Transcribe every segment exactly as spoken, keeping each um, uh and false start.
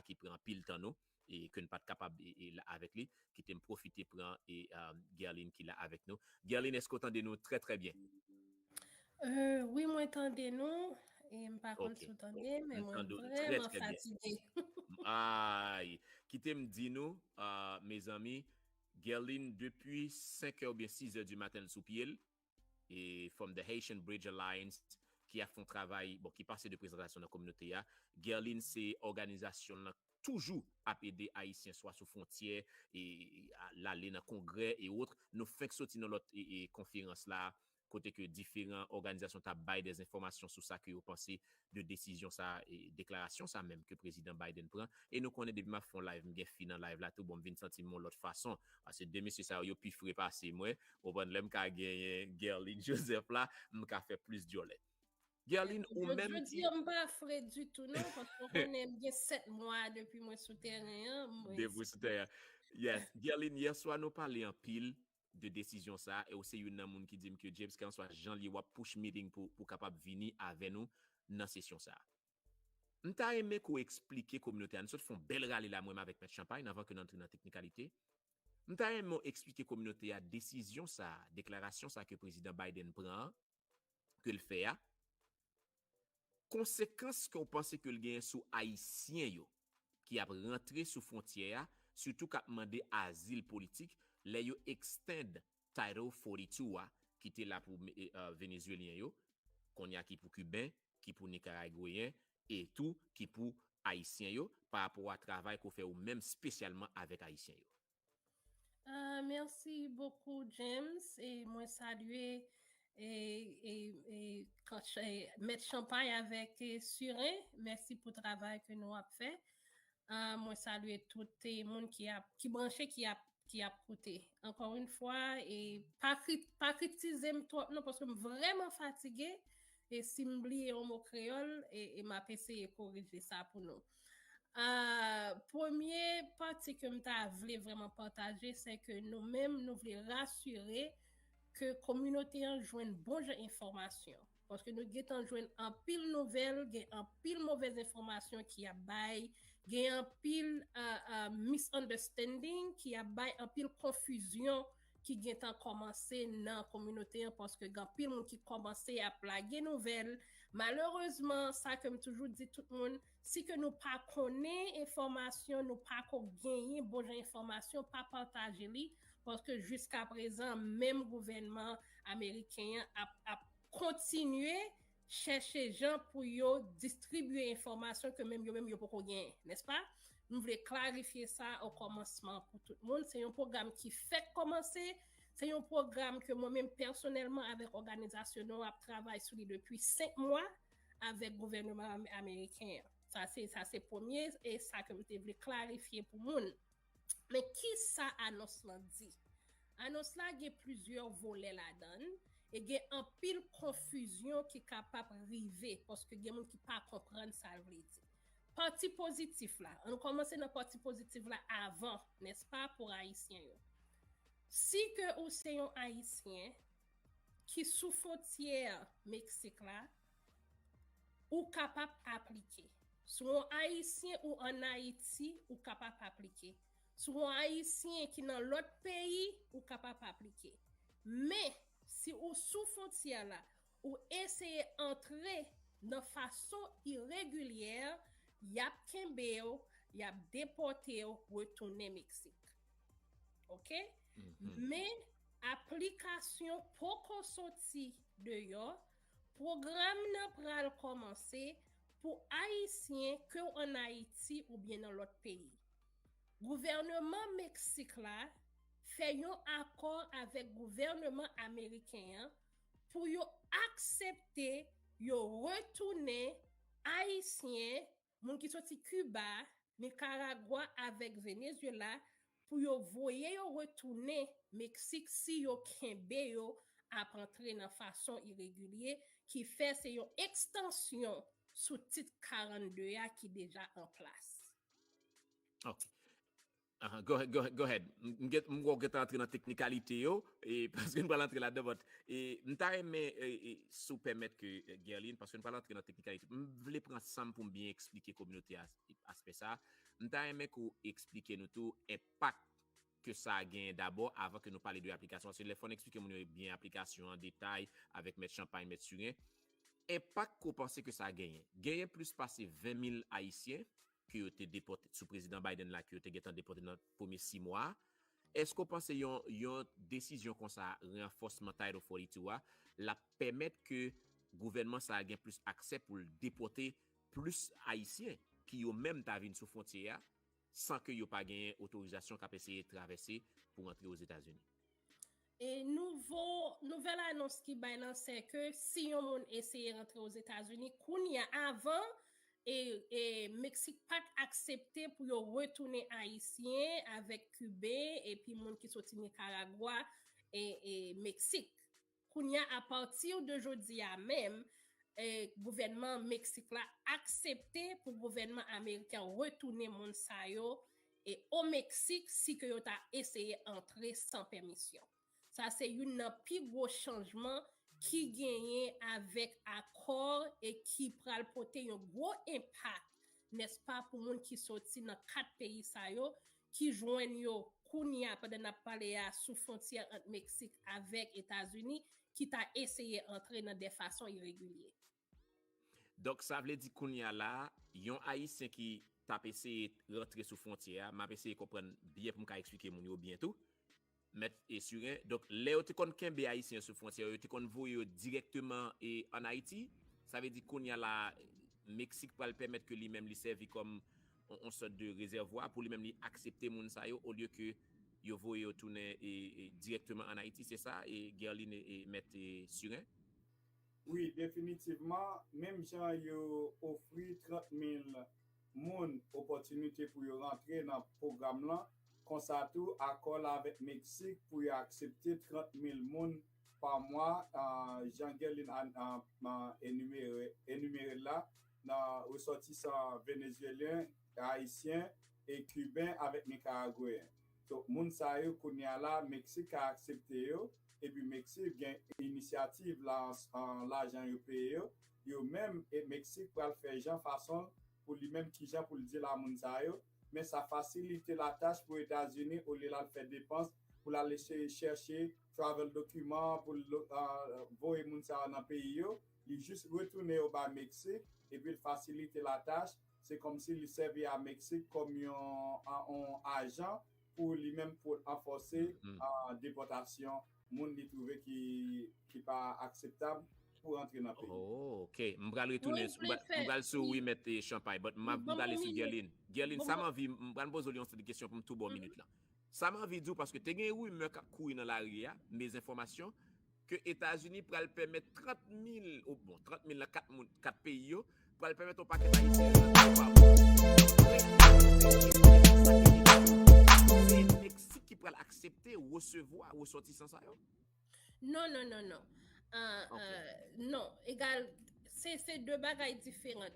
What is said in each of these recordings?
ki pran anpil tan nou, e ke n pa t kapab e, e, la avèk li, kite m pwofite pran e, uh, Guerline ki la avèk nou. Guerline, èske w tande nou trè, trè byen? Euh, wi, mwen tande nou. E m pa konn si w tande, men mwen vrèman fatige. Ay, kite m di nou, uh, mezanmi, Guerline, depi senk è oubyen sis è di maten, l sou pye l. E from the Haitian Bridge Alliance, ki ap fè yon travay, bon, ki pase de prezantasyon nan kominote a. Guerline se òganizasyon lan toujou ap ede Ayisyen swa sou fwontyè, e, e, l ale nan kongrè e wòt. Nou fenk soti nan lòt e, e, konferans la, kote ke diferan òganizasyon t ap bay de enfòmasyon sou sa ke yo panse de desizyon sa, e deklarasyon sa menm ke prezidan Biden pran. E nou konnen depi m ap fè yon live, m gen fi nan live la tou, bon, m vin santi m yon lòt fason. Paske de mesye sa yo, yo pi fre pase mwen. Ou konprann, lè m ka genyen Guerline Joseph la, m ka fè plis dyòlè. Guerline, ou menm. Jodi a, m pa fre ditou, non, paske w konnen m gen sèt mwa depi mwen sou tèren an. Depi w sou tèren an. Yes. Guerline, yèswa, nou pale anpil de desizyon sa a, e ou se youn nan moun ki di m ke James, kèlkanswa jan l ye, w ap push meeting pou, pou kapab vini avè nou nan sesyon sa a. M ta renmen ke w eksplike kominote a, nou sot fè yon bèl rale la, mwen menm avèk Mèt Champagne, anvan ke n antre nan teknikalite. M ta renmen w eksplike kominote a desizyon sa a, deklarasyon sa a ke prezidan Biden pran an, ke l fè a, konsekans ke w panse ke l genyen sou Ayisyen yo ki ap rantre sou fwontyè a, sitou k ap mande azil politik, lè yo extend Title forty-two a, ki te la pou e, e, Venezuelyen yo, kounye a ki pou Kiben, ki pou Nikaragweyen, e tou ki pou Ayisyen yo, pa rapò a travay ke w fè ou menm espesyalman avèk Ayisyen yo. Ah, merci beaucoup, James. E mwen salye e, e, e, Mèt Champagne avèk e, Surin. Mèsi pou travay ke nou ap fè. Ah, mwen salye tout e, moun ki ap ki branche, ki ap ki ap koute. Ankò yon fwa, e pa, kri, pa kritize m twòp non, paske m vrèman fatige. E si m bliye yon mo kreyòl, e, e m ap eseye korije sa pou nou. Uh, premye pati ke m ta vle vrèman pataje, se ke nou menm, nou vle rasire ke kominote an jwenn bon jan enfòmasyon. Paske nou gentan jwenn anpil nouvèl, gen anpil movèz enfòmasyon ki ap bay, gen anpil uh, uh, misunderstanding ki ap bay, anpil konfizyon ki gentan kòmanse nan kominote an, paske gen anpil moun ki kòmanse ap lage nouvèl. Malerezman, sa ke m toujou di tout moun, si ke nou pa konnen enfòmasyon, nou pa ko genyen bon jan enfòmasyon, pa pataje li, paske jiska prezan, menm gouvènman ameriken an ap, ap kontinye chèche jan pou yo distribye enfòmasyon ke menm yo menm yo poko genyen, nèspa? Nou vle klarifye sa o kòmansman pou tout moun. Se yon pwogram ki fèk kòmanse. Se yon pwogram ke mwen menm pèsonèlman avèk òganizasyon nou ap travay sou li depi senk mwa avèk gouvènman ameriken an. Sa se, sa se premye e sa ke m te vle klarifye pou moun. Men ki sa anons lan di? Anons la gen plizyè volè ladan l e gen anpil konfizyon ki kapab rive paske gen moun ki pa konprann sa l vle di. Pati pozitif la, ann kòmanse nan pati pozitif la avan, nèspa, pou Ayisyen yo. Si ke ou se yon Ayisyen ki sou fwontyè Meksik la, ou kapab aplike. Si w yon Ayisyen ou ann Ayiti, ou kapab aplike. Si w yon Ayisyen ki nan lòt peyi, ou kapab aplike. Men, si ou sou fwontyè la, ou eseye antre nan fason iregilyè, y ap kenbe w, y ap depòte w retounen Meksik. Oke? Men, aplikasyon poko soti deyò, pwogram nan pral kòmanse pou Ayisyen ke w ann Ayiti oubyen nan lòt peyi. Gouvènman Meksik la fè yon akò avèk gouvènman ameriken an pou yo aksepte yo retounen Ayisyen, moun ki soti Kiba, Nikaragwa avèk Venezuela pou yo voye yo retounen Meksik si yo kenbe yo ap antre nan fason iregilye, ki fè se yon ekstansyon sou tit karannde a ki deja an plas. Ok. Aha, go ahead, go ahead, go ahead. M, m gen, m wè w gentan antre nan teknikalite yo, e, paske n pral antre ladan, but, e, m ta renmen, e, e, si w pèmèt ke, e, Guerline, paske n pral antre nan teknikalite, m vle pran san m pou m byen eksplike kominote a aspè sa. M ta renmen ke w eksplike nou tou enpak ke sa genyen dabò, avan ke nou pale de aplikasyon. Paske lè fò n eksplike moun yo byen aplikasyon an detay avèk Mèt Champagne, Mèt Surin. Enpak ke w panse ke sa genyen? Genyen plis pase ven mil Ayisyen ke yo te depòte sou prezidan Biden la, ke yo te gentan depòte nan premye sis mwa a. Èske w panse yon, yon desizyon konsa, ranfòsman Title forty-two a, l ap pèmèt ke gouvènman sa a gen plis aksè pou l depòte plis Ayisyen ki yo menm ta vin sou fwontyè a san ke yo pa genyen otorizasyon k ap eseye travèse pou rantre Ozetazini? E nouvo, nouvèl anons ki bay lan, se ke si yon moun eseye rantre Ozetazini, kounye a, avan, e, e Meksik pa t aksepte pou yo retounen Ayisyen avèk Kiben epi moun ki soti Nikaragwa e, e Meksik. Kounye a, apati de jodi a menm, e, gouvènman Meksik la aksepte pou gouvènman ameriken retounen moun sa yo e o Meksik si ke yo ta eseye antre san pèmisyon. Sa se youn nan pi gwo chanjman ki genyen avèk akò e ki pral pote yon gwo enpak, nèspa, pou moun ki soti nan kat peyi sa yo, ki jwenn yo kounye a, pandan n ap pale a, sou fwontyè ant Meksik avèk Etazini, ki ta eseye antre nan de fason iregilye. Donk, sa vle di kounye a la, yon Ayisyen ki t ap eseye rantre sou fwontyè a, m ap eseye konprann byen pou m ka eksplike moun yo byen tou. Mèt e Surin. Donk, lè yo te konn kenbe Ayisyen yo sou fwontyè yo, yo te konn voye yo dirèkteman e ann Ayiti. Sa vle di kounye a la, Meksik pral pèmèt ke li menm li sèvi kòm yon, yon sòt de rezèvwa pou li menm li aksepte moun sa yo, olye ke yo voye yo tounen e, e, dirèkteman ann Ayiti, se sa, e Guerline e, e Mèt e Surin? Wi, definitivman, menm jan yo ofri trant mil moun opòtinite pou yo rantre nan pwogram lan, konsa tou, akò la avèk Meksik pou yo aksepte trant mil moun pa mwa, uh, jan Guerline a, a, a enimere, enimere l la, nan resòtisan venezuelyen, ayisyen e kiben avèk nikaragweyen. So, moun sa yo kounye a la, Meksik ka aksepte yo, epi Meksik gen inisyativ la, an lajan yo peye yo. Yo menm, e Meksik pral fè jan fason l pou li menm kijan pou l di la moun sa yo. Men sa fasilite latach pou Etazini olye l al fè depans, pou l al eseye chèche travel dokiman, pou l uh, voye moun sa yo nan peyi yo. Li jis retounen yo bay Meksik, epi l fasilite latach. Se kòmsi li sèvi a Meksik kòm yon, yon ajan pou li menm pou anfòse uh, depòtasyon moun li twouve ki, ki pa akseptab pou rantre nan peyi. Oh, ok. M pral retounen, m pral sou wi Mèt Champagne, but m pral sou Guerline. Guerline, sa m anvi, m pral poze w yon seri de kesyon pou m tou ba w minit lan. Sa m anvi di w, paske te gen rimè k ap kouri nan lari a, me enfòmasyon, ke Etazini pral pèmèt trant mil, bon, trant mil nan kat moun, kat peyi yo, pral pèmèt yon pakèt Ayisyen rantre pa mwa. Se Meksik ki pral aksepte resevwa resòtisan sa yo? Non, non, non, non. Uh, uh, non, egal, se, se de bagay diferan.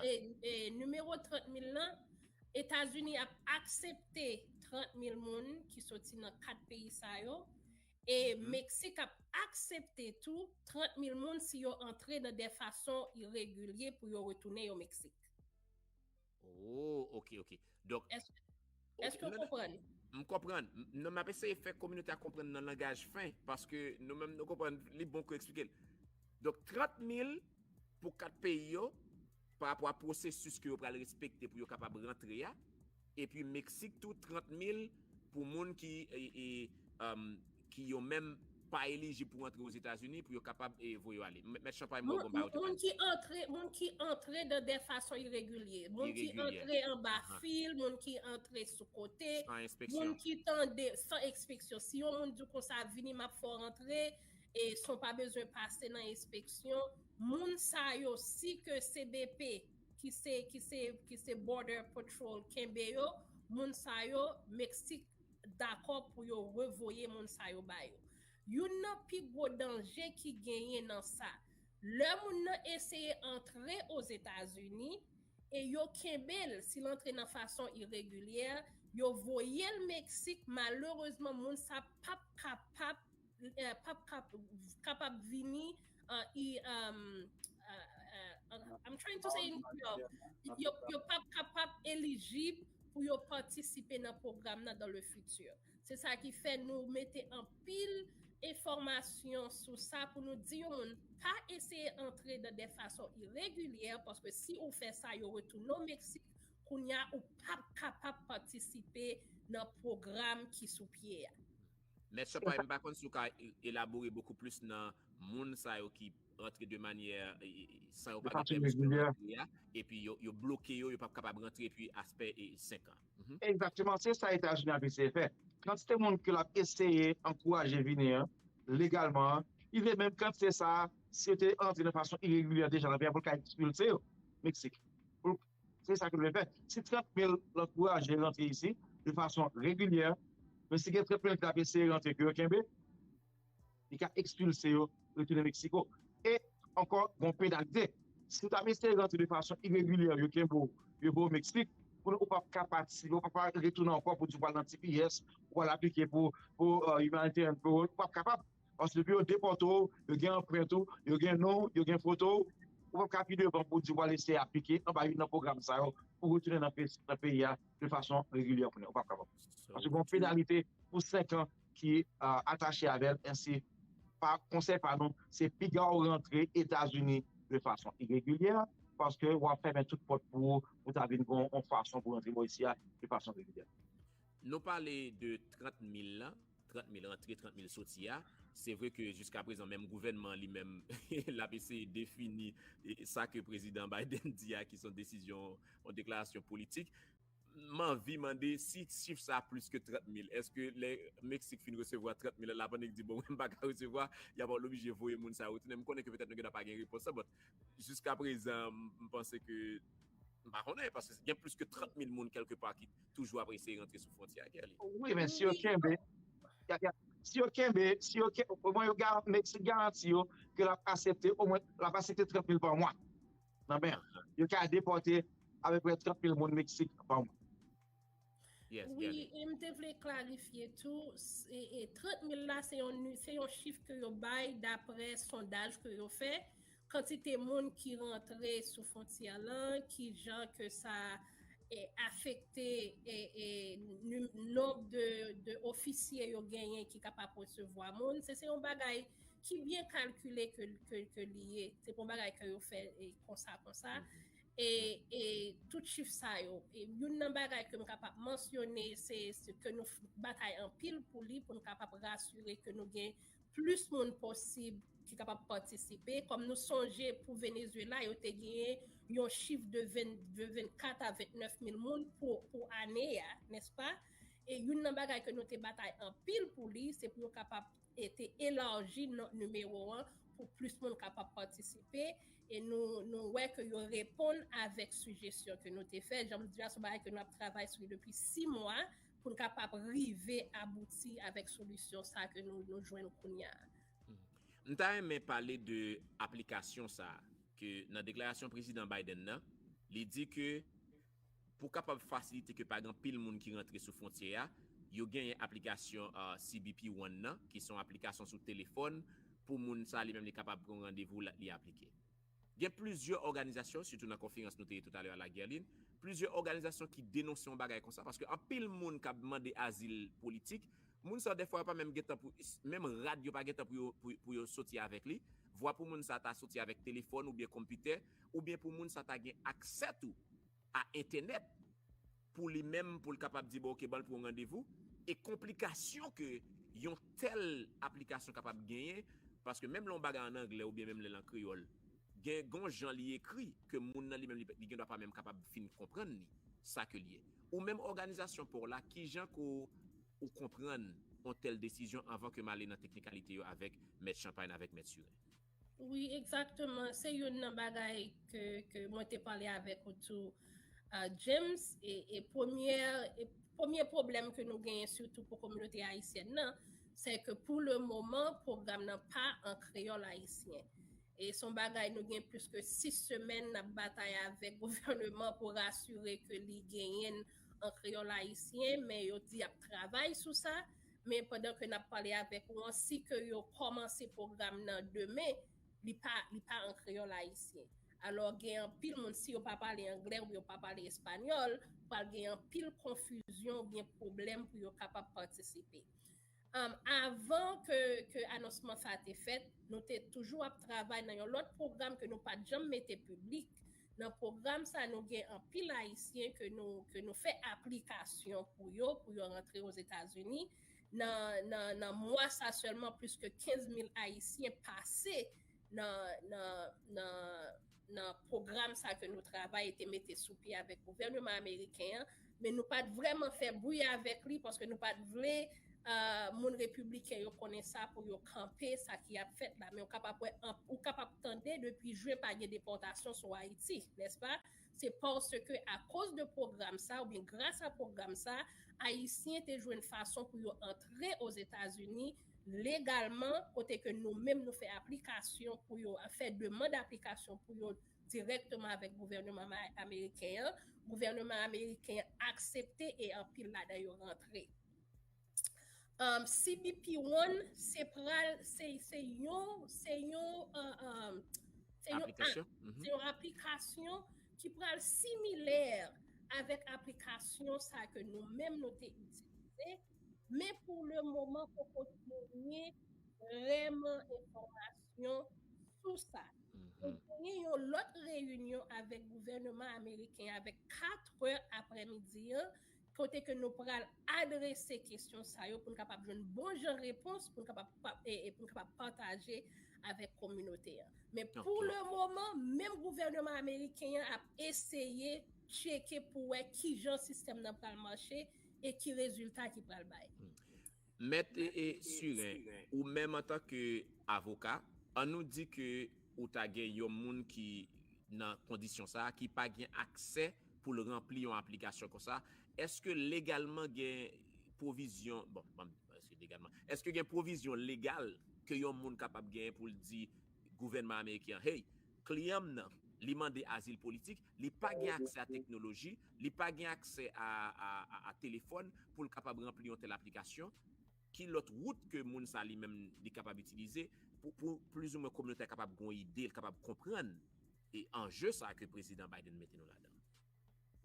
E, e, nimewo trant mil lan, Etazini ap aksepte trant mil moun ki soti nan kat peyi sa yo. E Meksik ap aksepte tou trant mil moun si yo antre nan de fason iregilye pou yo retounen yo Meksik. Oh, ok, ok. Donk, èske w konprann? M konprann. Non, m ap eseye fè kominote a konprann nan langaj fen, paske nou menm nou konprann, li bon ke w eksplike l. Donk, trant mil pou kat peyi yo, pa rapò a pwosesis ke yo pral respekte pou yo kapab rantre a, epi Meksik tou, trant mil pou moun ki, e, e, um, ki yo menm pa elijib pou rantre Ozetazini pou yo kapab e voye yo ale. Mèt Champagne, mwen gon bagay ou te pral di. Moun ki antre, moun ki antre nan de fason iregilye, moun ki antre anba fil, moun ki antre sou kote, moun ki tande san enspeksyon. Si yon moun di w konsa, vini, m ap fè w rantre, e san w pa bezwen pase nan enspeksyon, moun sa yo, si ke C B P ki se, ki se, ki se Border Patrol kenbe yo, moun sa yo, Meksik dakò pou yo revoye moun sa yo ba yo. Youn nan pi gwo danje ki genyen nan sa, lè moun nan eseye antre Ozetazini e yo kenbe l, si l antre nan fason iregilye, yo voye l Meksik, malerezman, moun sa p ap kapab, eh, p ap kap, kapab vini, uh, i, um, uh, uh, I'm trying to say in Creole, yo, yo p ap kapab elijib pou yo patisipe nan pwogram nan dans le futur. Se sa ki fè nou mete anpil enfòmasyon sou sa pou nou di yon moun pa eseye antre nan de fason iregilyè, paske si ou fè sa, yo retounen w Meksik, kounye a ou p ap kapab patisipe nan pwogram ki sou pye a. Mèt Champagne, m pa konn si w ka elabore bokou plis nan moun sa yo ki rantre de manyè, e, e, san yo pa gen pèmisyon pou rantre a, epi yo, yo bloke yo, yo p ap kapab rantre epi aspè e, senk an. Egzakteman, se sa Etazini ap eseye fè. Kantite moun ke l ap eseye ankouraje vini an, legalman an, li vle menm kantite sa a, si yo te antre nan fason iregilye deja nan peyi a, pou l ka ekspilse yo Meksik. Se sa ke l vle fè. Si trant mil l ankouraje rantre isi de fason regilyè, men si gen trant mil ki t ap eseye rantre ke yo kenbe, li ka ekspilse yo, retounen Meksiko. E ankò, gon penalite. Si w ta eseye rantre de fason iregilyè, yo kenbe w, yo voye w Meksik, ou p ap ka patisipe, ou p ap ka retounen ankò pou di w pral nan T P S, ou pral aplike pou, pou uh, humanitarian parole, ou p ap kapab. Paske depi yo depòte w, yo gen anprent ou, yo gen non w, yo gen foto w, ou p ap ka pi devan pou di w pral eseye aplike anba youn nan pwogram sa yo pou retounen nan peyi a de fason regilyè pou nou. Ou p ap kapab. Paske gon penalite pou senk an ki atache avè l, ensi pa konsèy pa nou, se piga w rantre Etazini de fason iregilyè, paske w ap fèmen tout pòt pou ou, pou ta vin gon yon fason pou rantre bò isi a de fason regilyè. Nou pale de trant mil lan, trant mil rantre, trant mil soti a. Se vre ke jiska prezan, menm gouvènman li menm, l ap eseye defini sa ke prezidan Biden di a, ki se yon desizyon, yon deklarasyon politik. M anvi mande si chif sa a plis ke trant mil. Èske lè Meksik fin resevwa trant mil, l ap annik di, bon, mwen m pa ka resevwa, y ap oblije voye moun sa yo retounen? M konnen ke petèt nou gentan pa gen repons lan, but jiska prezan, m panse ke, m pa konnen, paske gen plis ke trant mil moun kèlkepa ki toujou ap eseye rantre sou fwontyè a, Guerline. Wi, men si yo kenbe, si yo kenbe, si yo kenbe, omwen yo Meksik garanti yo ke l ap aksepte, omwen l ap aksepte trant mil pa mwa. Nan men, yo ka depòte apeprè trant mil moun Meksik pa mwa. Wi, e m te vle klarifye tou, e trant mil la, se yon, se yon chif ke yo bay dapre sondaj ke yo fè, kantite moun ki rantre sou fwontyè lan, ki jan ke sa e, afekte e, e, nonb de, de ofisye yo genyen ki kapab resevwa moun. Se, se yon bagay ki byen kalkile ke, ke, ke li ye. Se pa yon bagay ke yo fè e, konsa, konsa. E, e tout chif sa yo, e youn nan bagay ke m kapab mansyone, se, se ke nou batay anpil pou li, pou nou kapab rasire ke nou gen plis moun posib ki kapab patisipe. Kòm nou sonje pou Venezuela, yo te genyen yon chif de, ven, de vennkat a vennèf mil moun pou, pou ane a, nèspa? E youn nan bagay ke nou te batay anpil pou li, se pou yo kapab e te elaji nimewo an pou plis moun kapab patisipe. E nou, nou wè ke yo reponn avèk sijesyon ke nou te fè. Jan m di a, se yon bagay ke nou ap travay sou li depi sis mwa pou n kapab rive abouti avèk solisyon sa ke nou, nou jwenn kounye a. M ta renmen pale de aplikasyon sa a, ke nan deklarasyon prezidan Biden nan, li di ke pou kapab fasilite ke pa gen anpil moun ki rantre sou fwontyè a, yo genyen aplikasyon uh, C B P One nan, ki se yon aplikasyon sou telefòn, pou moun sa li menm li kapab pran randevou li aplike. Gen plizyè òganizasyon, sitou nan konferans nou te ye toutalè a la Guerline, plizyè òganizasyon ki denonse yon bagay konsa, paske anpil moun k ap mande azil politik, moun sa dèfwa yo pa menm gentan pou, menm rad yo pa gentan pou yo, pou, pou yo soti avèk li, vwa pou moun sa ta soti avèk telefòn oubyen konpitè, oubyen pou moun sa ta gen aksè tou a entènèt, pou li menm, pou l kapab di, bon, oke, ban l pran randevou, e konplikasyon ke yon tèl aplikasyon kapab genyen, paske menm lè yon bagay an anglè oubyen menm lè l an kreyòl, gen gon jan li ekri ke moun nan li menm li, li gendwa pa menm kapab fin konprann li, sa ke li ye. Ou menm òganizasyon pa w la, kijan ke w, ou konprann yon tèl desizyon anvan ke m ale nan teknikalite yo avèk mèt Champagne, avèk mèt Surin? Wi, egzakteman. Se youn nan bagay ke, ke mwen te pale avèk ou tou, uh, James. E, e premye, e premye pwoblèm ke nou genyen, sitou pou kominote ayisyèn nan, se ke pou le moman, pwogram nan pa an kreyòl ayisyen. E se yon bagay nou gen plis ke sis semèn n ap batay avèk gouvèneman pou rasire ke li genyen an kreyòl ayisyen, men yo di y ap travay sou sa. Men pandan ke n ap pale avèk ou an, si ke yo kòmanse pwogram nan demen, li pa, li pa an kreyòl ayisyen. Alò, gen anpil moun, si yo pa pale anglè ou yo pa pale espanyòl, pral gen anpil konfizyon oubyen pwoblèm pou yo kapab patisipe. Um, avan ke, ke anonsman sa te fèt, nou te toujou ap travay nan yon lòt pwogram ke nou pa t janm mete piblik. Nan pwogram sa, nou gen anpil Ayisyen ke nou, ke nou fè aplikasyon pou yo, pou yo rantre Ozetazini. Nan, nan, nan mwa sa sèlman, plis ke kenz mil Ayisyen pase nan, nan, nan, nan pwogram sa ke nou travay e te mete sou pye avèk gouvènman ameriken an, men nou pa t vrèman fè bri avèk li paske nou pa t vle uh, moun repibliken yo konnen sa pou yo kanpe sa ki ap fèt la. Men ou kapab wè, ou kapab tande depi jen pa gen depòtasyon sou Ayiti, nèspa? Se paske akoz de pwogram sa, oubyen gras a pwogram sa, Ayisyen te jwenn fason pou yo antre Ozetazini legalman, kote ke nou menm nou fè aplikasyon pou yo, fè demann aplikasyon pou yo dirèkteman avèk gouvènman ameriken an. Gouvènman ameriken an aksepte e anpil ladan yo rantre. Um, C B P One, se pral, se, se yon, se yon, uh, um, se yon, aplikasyon. Mm -hmm. Se yon aplikasyon ki pral similè avèk aplikasyon sa ke nou menm nou te itilize. Men pou le moman, poko genyen vrèman enfòmasyon sou sa. Nou genyen yon lòt reyinyon avèk gouvènman ameriken avèk kat è aprèmidi an, kote ke nou pral adrese kesyon sa yo pou n kapab jwenn bon jan repons, pou n kapab, e, e pou n kapab pataje avèk kominote an. Men pou le moman, menm gouvènman ameriken an ap eseye tcheke pou wè kijan sistèm nan pral mache e ki rezilta ki pral bay. Mèt e, e Siren, ou menm antanke avoka, annou di ke ou ta gen yon moun ki nan kondisyon sa a, ki pa gen aksè pou l ranpli yon aplikasyon konsa. Èske legalman gen pwovizyon, bon, bon, èske legalman, èske gen pwovizyon legal ke yon moun kapab genyen pou l di gouvènman ameriken an, hey, kliyan m nan, li mande azil politik, li pa gen aksè a teknoloji, li pa gen aksè a, a, a, a telefòn pou l kapab ranpli yon tèl aplikasyon. Ki lòt wout ke moun sa li menm li kapab itilize pou, pou plizoumwen kominote a kapab gen yon ide, l kapab konprann e anje sa ke prezidan Biden mete nou ladan?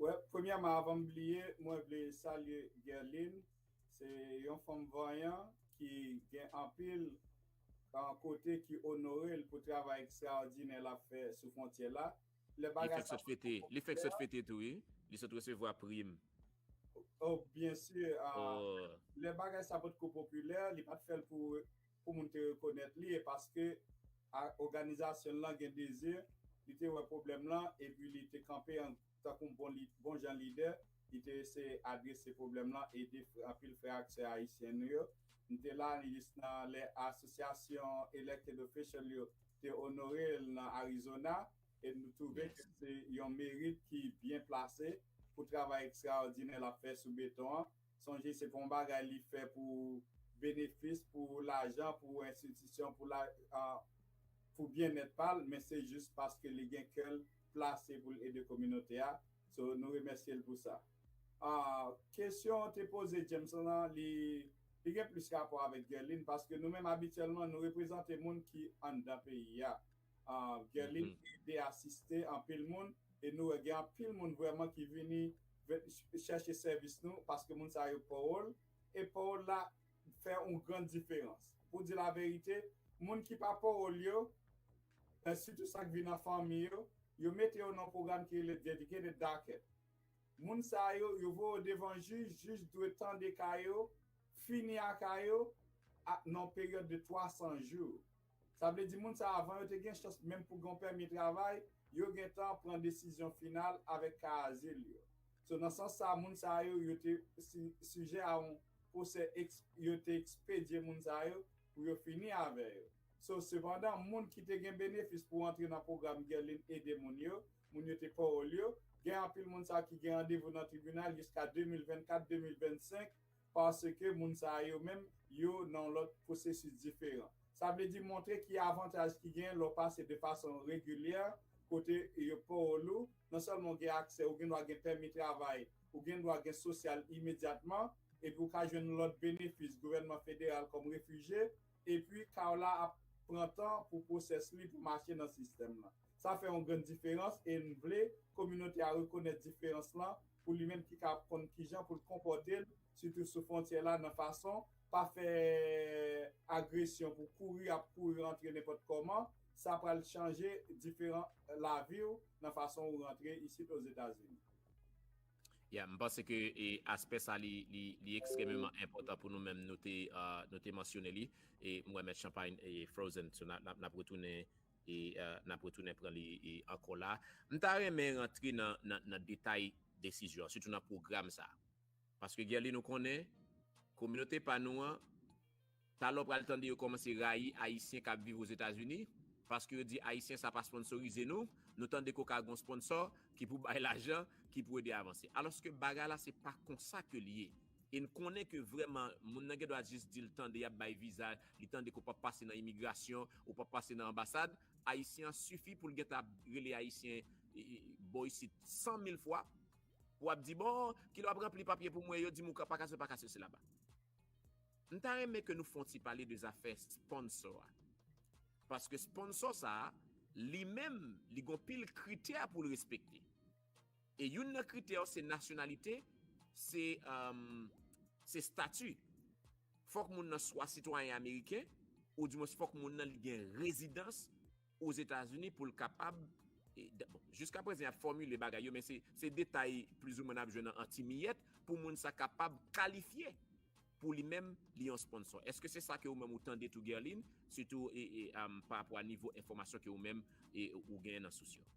Wè, premyèman, avan m bliye, mwen vle salye Guerline. Se yon fanm vanyan ki gen anpil kote ki onore l pou travay ekstraòdinè l ap fè sou fwontyè la. Li fèk sot fete, li fèk sot fete tou, wi. Li sot resevwa prim. Oh, byen si. Lè bagay sa potko popilè, li pa t fè l pou, pou moun te rekonèt li, e paske òganizasyon l lan gen dezi, li te wè pwoblèm lan, epi li te kanpe an tankou bon, bon jan lidè, li te eseye adrese pwoblèm lan, ede anpil frè ak sè ayisyen nou yo. M te la jis nan lè asosyasyon elected official yo te onore l nan Arizona, e nou twouve ke se yon merit ki byen plase pou travay ekstraòdinè l ap fè sou beton an. Sonje, se pa yon bagay li fè pou benefis, pou lajan, pou enstitisyon, pou la, pou byennèt pa l, men se jis paske li gen kè l plase pou l ede kominote a. So, nou remèsye l pou sa. Uh, kesyon te poze Jameson an, li, li gen plis rapò avèk Guerline, paske nou menm abityèlman, nou reprezante moun ki anndan peyi a. Uh, Guerline ede asiste anpil moun, e nou wè gen anpil moun vrèman ki vini chèche sèvis nou, paske moun sa yo pawòl, e pawòl la fè yon gran diferans. Pou di laverite, moun ki pa pawòl yo, sitou sa k vin nan fanmi yo, yo mete yo nan pwogram ki rele dedicated docket. Moun sa yo, yo voye yo devan jij, jij dwe tande ka yo, fini a ka yo, nan peryòd de twa san jou. Sa vle di moun sa avan yo te gen chans menm pou gen yon pèmi travay, yo gentan pran desizyon final avèk ka azil yo. So, nan sans sa, moun sa yo, yo te sijè a yon pwosè, yo te ekspedye moun sa yo pou yo fini avè yo. So, sepandan, moun ki te gen benefis pou antre nan pwogram Guerline ede moun yo, moun yo te pawòl yo, gen anpil moun sa ki gen randevou nan tribinal jiska de mil vennkat, de mil vennsenk, paske moun sa yo menm, yo nan lòt pwosesis diferan. Sa vle di montre ki avantaj ki gen lè w pase de fason regilyè kote yo pawòl ou, non sèlman w gen aksè, ou gen dwa gen pèmi travay, ou gen dwa gen sosyal imedyatman, epi ou ka jwenn lòt benefis gouvènman federal kòm refijye, epi ka w la ap pran tan pou pwosès li pou mache nan sistèm nan. Sa fè yon grann diferans e n vle kominote a rekonèt diferans lan pou li menm ki ka konn kijan pou l konpòte l, sitou sou fwontyè la nan fason pa fè agresyon pou kouri ap kouri rantre nenpòt kòman, sa pral chanje diferan lavi w nan fason ou rantre isit Ozetazini. Yeah, m panse ke e, aspè sa li, li, li ekstrèmeman enpòtan pou nou menm nou te, uh, nou te mansyone li. E m wè Mèt Champagne e Frozen, so n ap retounen e uh, n ap retounen pran li e, ankò la. M ta renmen rantre nan, nan, nan detay desizyon, sitou nan pwogram sa. Paske Guerline, nou konnen, kominote pa nou an, talè w pral tande yo kòmanse rayi Ayisyen k ap viv Ozetazini, paske yo di Ayisyen sa pa sponsorize nou, nou tande ke w ka gen yon sponsò ki pou bay lajan, ki pou ede avanse. Alòske bagay la se pa konsa ke l ye. E n konnen ke vrèman, moun nan gen dwa jis di l tande y ap bay viza, li tande ke w p ap pase nan imigrasyon, ou p ap pase nan anbasad, Ayisyen an sifi pou l gentan ap rele Ayisyen e, e, bò isit san mil fwa, pou w ap di, bon, kilè w ap ranpli papye pou mwen, yo di m ou pa ka se, pa ka se, se laba. M ta renmen ke nou fè yon ti pale de zafè sponsò a. Paske sponsò sa a, li menm, li gen pil kritè pou l respekte. E youn nan kritè yo se nasyonalite, se um, se stati. Fòk moun nan swa sitwayen ameriken, oudimwens fòk moun nan li gen rezidans Ozetazini pou l kapab. E, bon, jiska prezan, y ap fòmile bagay yo, men se, se detay plizoumwen n ap jwenn an ti miyèt pou moun sa kapab kalifye pou li menm li yon sponsò. Èske se sa ke ou menm ou tande tou, Guerline, sitou e, e, um, pa rapò a nivo enfòmasyon ke ou menm e, ou genyen nan sous yo?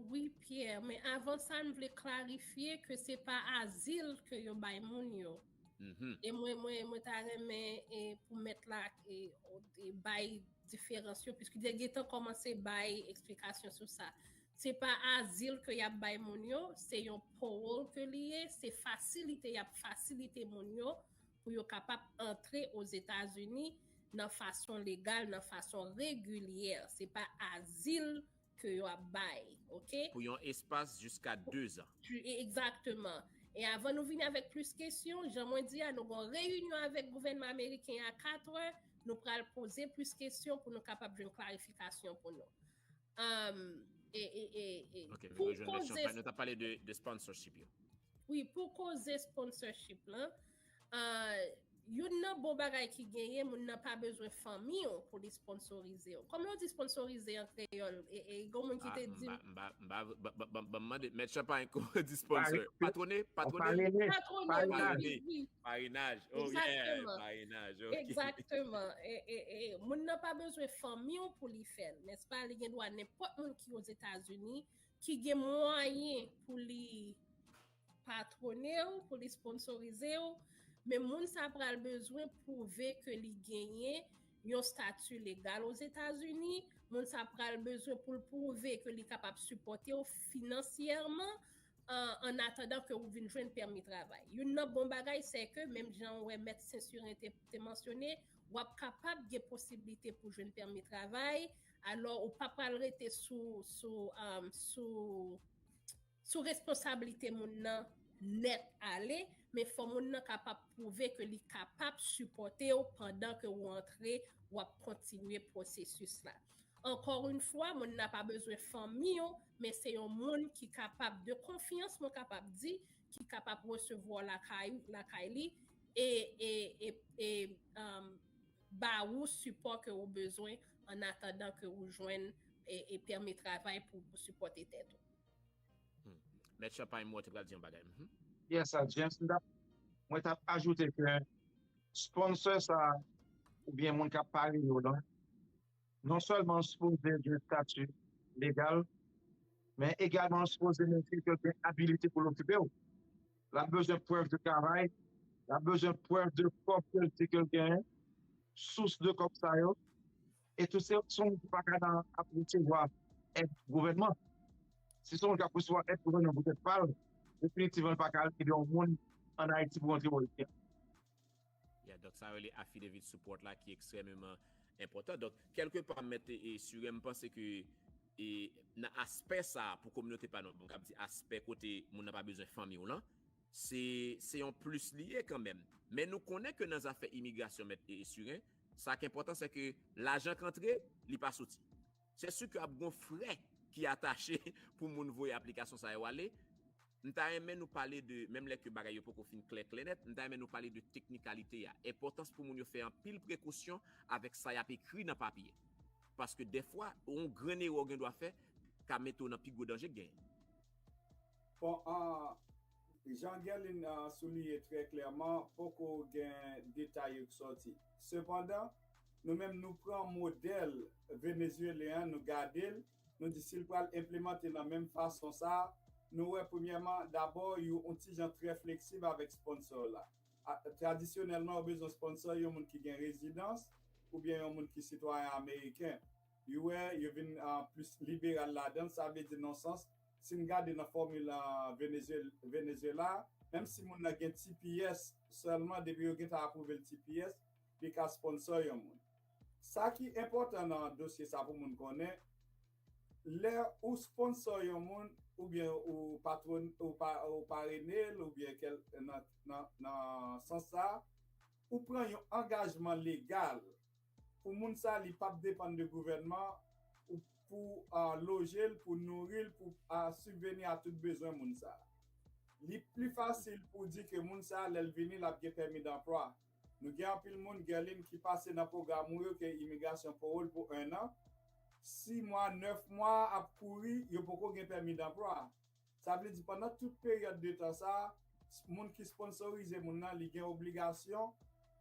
Wi, Pierre, men avan sa, m vle klarifye ke se pa azil ke yo bay moun yo. E mwen, mwen, mwen ta renmen e pou mèt la e, e bay diferans yo, piske te gentan kòmanse bay eksplikasyon sou sa. Se pa azil ke y ap bay moun yo, se yon parole ke li ye, se fasilite y ap fasilite moun yo pou yo kapab antre Ozetazini nan fason legal, nan fason regilyè. Se pa azil ke yo ap bay, oke? Pou yon espas jiska dezan. Egzakteman. E avan nou vini avèk plis kesyon, jan mwen di a, nou gen yon reyinyon avèk gouvènman ameriken a katrè, nou pral poze plis kesyon pou nou kapab jwenn klarifikasyon pou nou. Um, e, e, e, e, ok, pou koze... Nou ta pale de, de sponsorship yo. Wi, pou koze sponsorship lan, uh, youn nan bon bagay ki genyen, moun nan pa bezwen fanmi w pou li sponsorize w. Kòman yo di sponsorize an kreyòl? E, e, gon moun ki te di m. M ba, m ba, m ba, ban m mande, Mèt Champagne, kòman yo di sponsor? Patwone? Patwone? Patwone, wi, wi. Parenaj. Oh, yeah, parenaj. Egzakteman. E, e, e, moun nan pa bezwen fanmi w pou li fè l, nèspa? Li gen dwa nenpòt moun ki Ozetazini, ki gen mwayen pou li patwone w, pou li sponsorize w, men moun sa pral bezwen pwouve ke li genyen yon stati legal Ozetazini, moun sa pral bezwen pou l pwouve ke li kapab sipòte w finansyèman, an, an atandan ke ou vin jwenn pèmi travay. Youn nan bon bagay, se ke, menm jan w wè Mèt Sensiren te, te mansyone, w ap kapab gen posiblite pou jwenn pèmi travay, alò ou pa pral rete sou, sou, um, sou, sou responsablite moun nan nèt ale, men fò moun nan kapab pwouve ke li kapab sipòte w pandan ke w antre, w ap kontinye pwosesis la. Encore une fois, moun nan pa bezwen fanmi w, men se yon moun ki kapab de konfyans, mwen kapab di, ki kapab resevwa w lakay, lakay li, e, e, e, e um, ba ou sipò ke ou bezwen an atandan ke ou jwenn e, e pèmi travay pou, pou sipòte tèt ou. Hmm. Mèt Champagne, mwen te pral di yon bagay. Mm -hmm. Yes, sir, James, mwen t ap ajoute ke sponsor sa oubyen moun k ap pareye w lan, non sèlman sipoze gen stati legal, men egalman sipoze montre ke l gen abilite pou l okipe w. L ap bezwen prèv de travay, l ap bezwen prèv de kòb ke l di ke l genyen, sous de kòb sa yo, e tou se, se yon moun ki pa ka nan ap resevwa èd gouvènman. Si se yon moun k ap resevwa èd gouvènman poutèt pa l, definitivman l pa ka ede yon moun ann Ayiti pou rantre Ayiti. Yeah, donk sa rele affidavit support la ki ekstrèmeman enpòtan. Donk, kèlkepa, Mèt Siren, m panse ke e nan aspè sa a pou kominote pa nou, m kab di aspè kote moun nan pa bezwen fanmi w lan, se se yon plis li ye kanmenm. Men nou konnen ke nan zafè imigrasyon, mèt e, e Siren, sa k enpòtan se ke lajan k antre, li pa soti. Se si ke ap gon frè ki atache pou moun voye aplikasyon sa yo ale. M ta renmen nou pale de, menm lè ke bagay yo poko fin klè klè nèt, m ta renmen nou pale de teknikalite a. Enpòtans pou moun yo fè anpil prekosyon avèk sa y ap ekri nan papye. Paske dèfwa, yon grenn erè w gen dwa fè ka mete w nan pi gwo danje k genyen. Bon, an, jan Guerline an souliye trè klèman, poko gen detay yo k sòti. Sepandan, nou menm nou pran modèl venezuelen an, nou gade l, nou di si l pral enplimante nan menm fason sa, nou wè premyèman, dabò, yo yon ti jan trè fleksib avèk sponsor la. A, tradisyonèlman, ou bezwen sponsor yon moun ki gen rezidans oubyen yon moun ki sitwayen ameriken. Yo wè, yo vin uh, plis liberal ladan, sa vle di nan sans, si n gade nan fòmil uh, Venezuela, menm si moun nan gen T P S sèlman, depi yo gentan apwouve l T P S, li ka sponsor yon moun. Sa ki enpòtan nan dosye sa pou moun konnen, lè ou sponsor yon moun, oubyen ou patwon, ou, pa, ou parene l, oubyen kèl, nan, nan, nan sans sa, ou pran yon angajman legal pou moun sa li p ap depann de gouvènman ou pou uh, loje l, pou nouri l, pou uh, sibveni a tout bezwen moun sa. Li pli fasil pou di ke moun sa lè l vini l ap gen pèmi danplwa. Nou gen anpil moun, Guerline, ki pase nan pwogram ou yo ke imigrasyon pawòl pou ennan, sis mwa, nèf mwa ap kouri, yo poko gen pèmi danplwa. Sa vle di pandan tout peryòd de tan sa, moun ki sponsorize moun nan, li gen obligasyon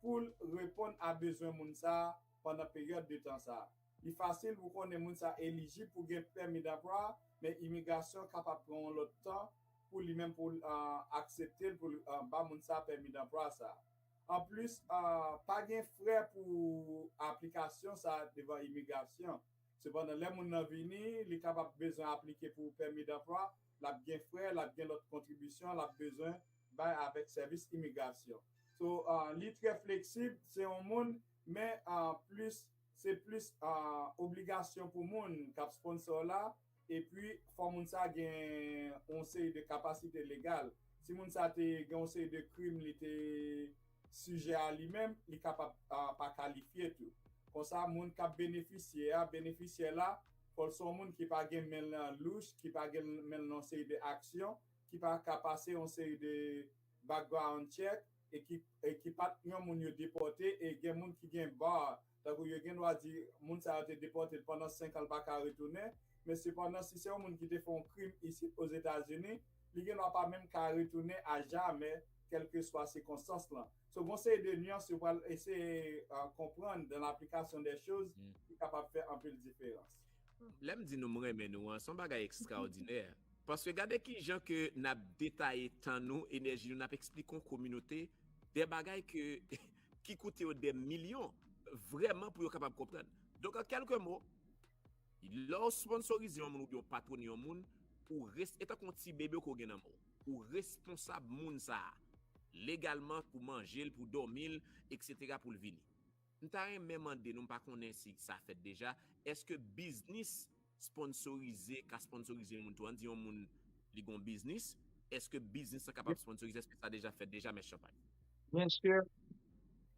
pou l reponn a bezwen moun sa pandan peryòd de tan sa. Li fasil pou konnen moun sa elijib pou gen pèmi danplwa, men imigrasyon kapab pran yon lòt tan pou li menm pou l uh, aksepte l, pou l uh, ba moun sa pèmi danplwa sa. Anplis, uh, pa gen frè pou aplikasyon sa devan imigrasyon. Sepandan, lè moun nan vini, li kapab bezwen aplike pou pèmi danplwa, l ap gen frè, l ap gen lòt kontribisyon, l ap bezwen bay avèk sèvis imigrasyon. So, uh, li trè fleksib, se yon moun, men uh, plis se plis uh, obligasyon pou moun k ap sponsor la, epi fò moun sa gen yon seri de kapasite legal. Si moun sa te gen yon seri de krim li te sijè a li menm, li kapab uh, pa kalifye tou. Konsa, moun k ap benefisye a, benefisyè la, fò l se yon moun ki pa gen men l louch, ki pa gen men l nan yon seri de aksyon, ki pa ka pase yon seri de background check e ki, e ki pa t yon moun yo depòte e gen moun ki gen bar, tankou yo gen dwa di moun sa yo te depòte l pandan senk an l pa ka retounen, men sepandan si se yon moun ki te fè yon krim isit Ozetazini, li gen dwa pa menm ka retounen a jamè kèlkeswa sikonstans lan. So gon seri de nyans yo pral eseye uh, konprann dan laplikasyon de choz ki kapab fè anpil diferans. Lè m di nou m renmen nou an, se yon bagay ekstraòdinè. Paske gade ki jan ke n ap detaye tan nou, enèji nou, n ap eksplike yon kominote de bagay ke ki koute yo de milyon vrèman pou yo kapab konprann. Donk an kèlke mo, lè w sponsorize yon moun oubyen w patwone yon moun, ou res, e tankou yon ti bebe ke w gen nan men w. Ou responsab moun sa a legalman pou manje l, pou dòmi l, eksetera pou l vini. M ta renmen mande nou, m pa konnen si sa fèt deja, èske biznis sponsorize, ka sponsorize yon moun tou? Ann di yon moun li gon biznis, èske biznis lan kapab sponsorize? Èske sa deja fèt deja, Mèt Chanpay? Byen si,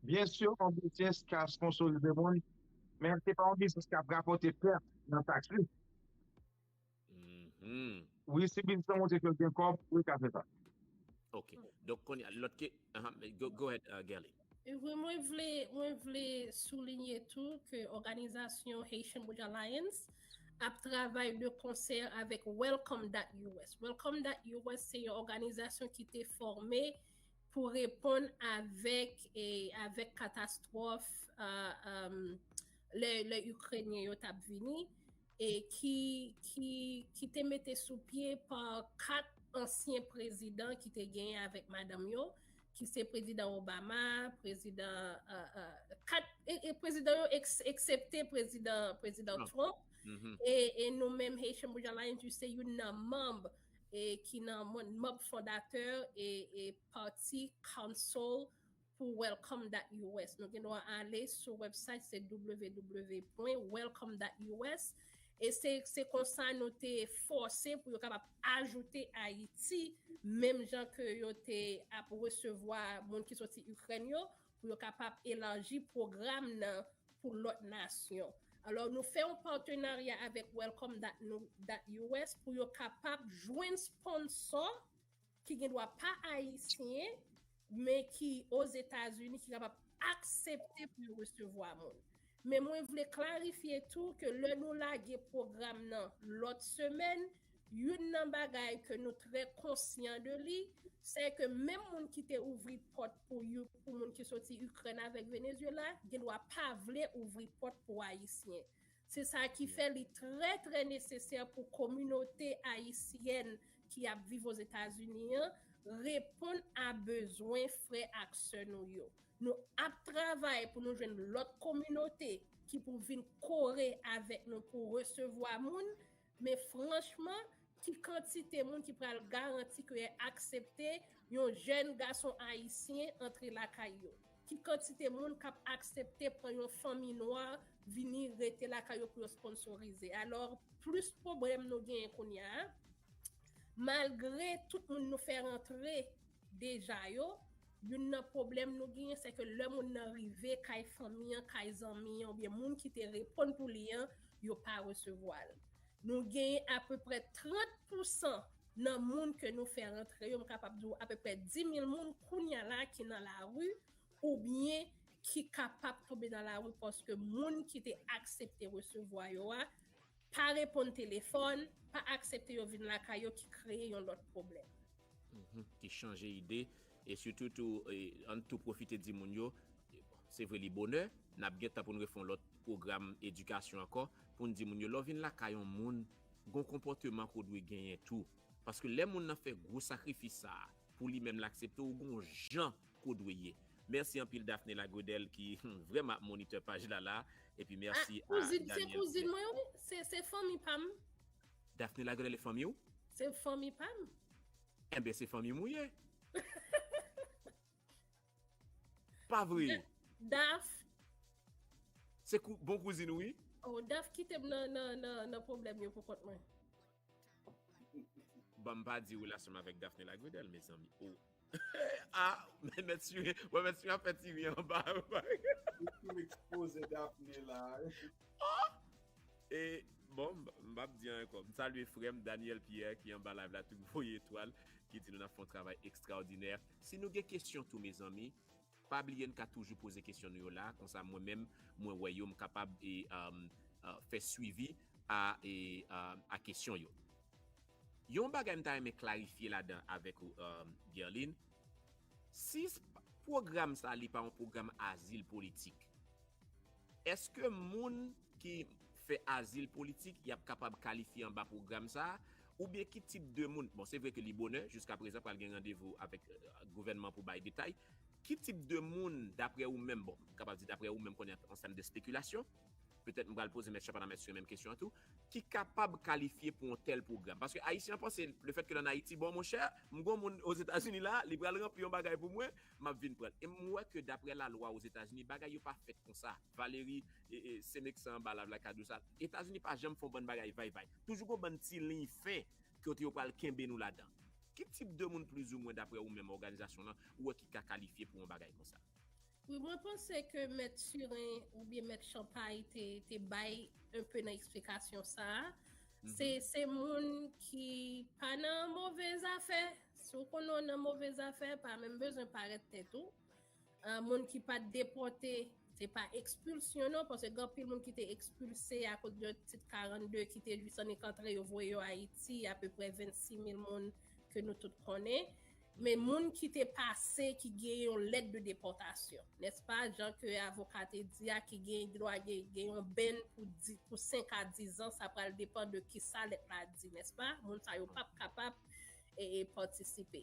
byen si, yon biznis ka sponsorize moun, men se pa yon biznis k ap rapòte pèt nan taks li. Wi, si biznis lan montre ke l gen kòb, wi, ka fè sa. Ok. Donk, kounye a, lòt ke, uh-huh, go, go ahead, uh, Guerline. Wi, mwen vle, mwen vle soulinye tou ke òganizasyon Haitian Bridge Alliance ap travay de konsè avèk Welcome dot U S. Welcome dot U S se yon òganizasyon ki te fòme pou reponn avèk, e, avèk katastwòf, uh, um, lè, lè Ikrenyen yo t ap vini. E ki, ki, ki te mete sou pye pa kat ansyen prezidan ki te genyen avèk madanm yo, ki se prezidan Obama, prezidan, uh, uh, kat, e, e prezidan yo eks, eksepte prezidan, prezidan Trump. E, e nou menm Haitian Bridge Alliance, nou se youn nan manm e ki nan manm fondatè e, e pati Council pou welcome dot U S. Nou gen dwa ale sou website, se w w w point welcome dot U S. E se, se konsa nou te fòse pou yo kapab ajoute Ayiti, menm jan ke yo te ap resevwa moun ki soti Ikrèn yo, pou yo kapab elaji pwogram nan pou lòt nasyon. Alò, nou fè yon patenarya avèk welcome dot U S pou yo kapab jwenn sponsò ki gen dwa pa ayisyen, men ki Ozetazini, ki kapab aksepte pou yo resevwa moun. Men mwen vle klarifye tou ke lè nou lage pwogram nan lòt semèn, youn nan bagay ke nou trè konsyan de li, se ke menm moun ki te ouvri pòt pou yo, pou moun ki soti Ikrèn avèk Venezuela, gen dwa pa vle ouvri pòt pou Ayisyen. Se sa ki fè li trè, trè nesesè pou kominote ayisyèn ki ap viv Ozetazini an reponn a bezwen frè ak sè nou yo. Nou ap travay pou nou jwenn lòt kominote ki pou vin kore avèk nou pou resevwa moun, men franchman, ki kantite moun ki pral garanti ke y aksepte yon jèn gason ayisyen antre lakay yo? Ki kantite moun k ap aksepte pran yon fanmi nwa vini rete lakay yo pou yo sponsorize? Alò, plis pwoblèm nou genyen kounye a, malgre tout moun nou fè rantre deja yo, youn nan pwoblèm nou genyen, se ke lè moun nan rive kay fanmi an, kay zanmi an, oubyen moun ki te reponn pou li an, yo pa resevwa l. Nou genyen apeprè trant pousan nan moun ke nou fè rantre yo, m kapab di w apeprè dis mil moun kounye a la ki nan lari, oubyen ki kapab tonbe nan lari paske moun ki te aksepte resevwa yo a pa reponn telefòn, pa aksepte yo vin lakay yo, ki kreye yon lòt pwoblèm. Mhm, ki chanje ide. E sitou tou, e, ann tou pwofite di moun yo, e, bon, se vre li bonè, n ap gen tan pou n refè yon lòt pwogram edikasyon ankò, pou n di moun yo, lè w vin lakay yon moun, gon konpòteman ke w dwe genyen tou. Paske lè moun nan fè gwo sakrifis sa a, pou li menm l aksepte w, gon jan ke w dwe ye. Mèsi anpil Daphné Lagredel ki, hmm, vrèman ap monitè paj la la. Epi mèsi a Kouzin, se kouzin mwen, wi. Se, se fanmi pa m. Daphné Lagredel e fanmi w? Se fanmi pa m. Enben, se fanmi m ou ye. Pa vre? Daf. Se kou, bon kouzin ou, wi. Oh, Daf kite m nan, nan, nan, nan pwoblèm yo pou kont mwen. Ban m pa di relasyon m avèk Daphné Lagredel, mezanmi. Oh. Ah, men mèt Siren, wè mèt Siren ap fè ti ri anba. Ou ekspoze Daphné la. E bon, m p ap di anyen ankò. M salye frè m Daniel Pierre ki anba live la, tou voye etwal, ki di nou n ap fè yon travay ekstraòdinè. Si nou gen kesyon tou, mezanmi, pa bliye n ka toujou poze kesyon nou yo la. Konsa mwen menm, mwen wè yo, m kapab e, um, uh, fè swivi a, e, um, a kesyon yo. Yon bagay m ta renmen klarifye ladan avèk ou, um, Guerline. Si pwogram sa li pa yon pwogram azil politik, èske moun ki fè azil politik, y ap kapab kalifye anba pwogram sa a? Oubyen ki tip de moun, bon, se vre ke li bonè, jiska prezan pral gen randevou avèk, euh, gouvènman pou bay detay. Ki tip de moun, daprè ou menm, bon, m kapab di daprè ou menm, konnen an tèm de spekilasyon, petèt m pral poze mèt Champagne a mèt Siren menm kesyon an tou, ki kapab kalifye pou yon tèl pwogram? Paske Ayisyen an panse, lefètke l ann Ayiti, bon, monchè, m gon moun Ozetazini la, li pral ranpli yon bagay pou mwen, m ap vin pran l. E m wè ke daprè lalwa Ozetazini, bagay yo pa fèt konsa. Valérie e, e, Senex anba live la ka di w sa. Etazini pa janm fè yon bann bagay vay-vay. Toujou gon bann ti liy fen kote yo pral kenbe nou ladan. Ki tip de moun plizoumwen, daprè ou menm, òganizasyon lan, ou wè ki ka kalifye pou yon bagay konsa? Wi, mwen panse ke mèt Siren oubyen mèt Champagne te, te bay enpe nan eksplikasyon sa a. Se, se moun ki pa nan move zafè. Si w konnen w nan move zafè, pa menm bezwen parèt tèt ou. Ah, moun ki pa t depòte, se pa ekspilsyon non, paske gen anpil moun ki te ekspilse akoz de tit karannde ki te jis annik antre, yo voye yo Ayiti, apeprè vennsis mil moun ke nou tout konnen. Men moun ki te pase, ki gen yon lèt de depòtasyon, nèspa, jan ke avoka te di a, ki gen dwa gen, gen yon bèn pou di, pou senk a diz an, sa pral depann de kisa lèt la di, nèspa? Moun sa yo p ap kapab e, e patisipe.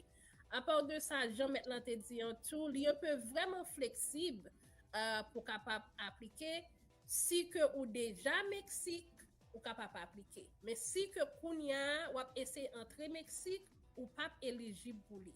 Apa de sa, jan mèt lan te di an tou, li enpe vrèman fleksib, euh, pou kapab aplike. Si ke ou deja Meksik, ou kapab aplike. Men si ke kounye a w ap eseye antre Meksik, ou p ap elijib pou li.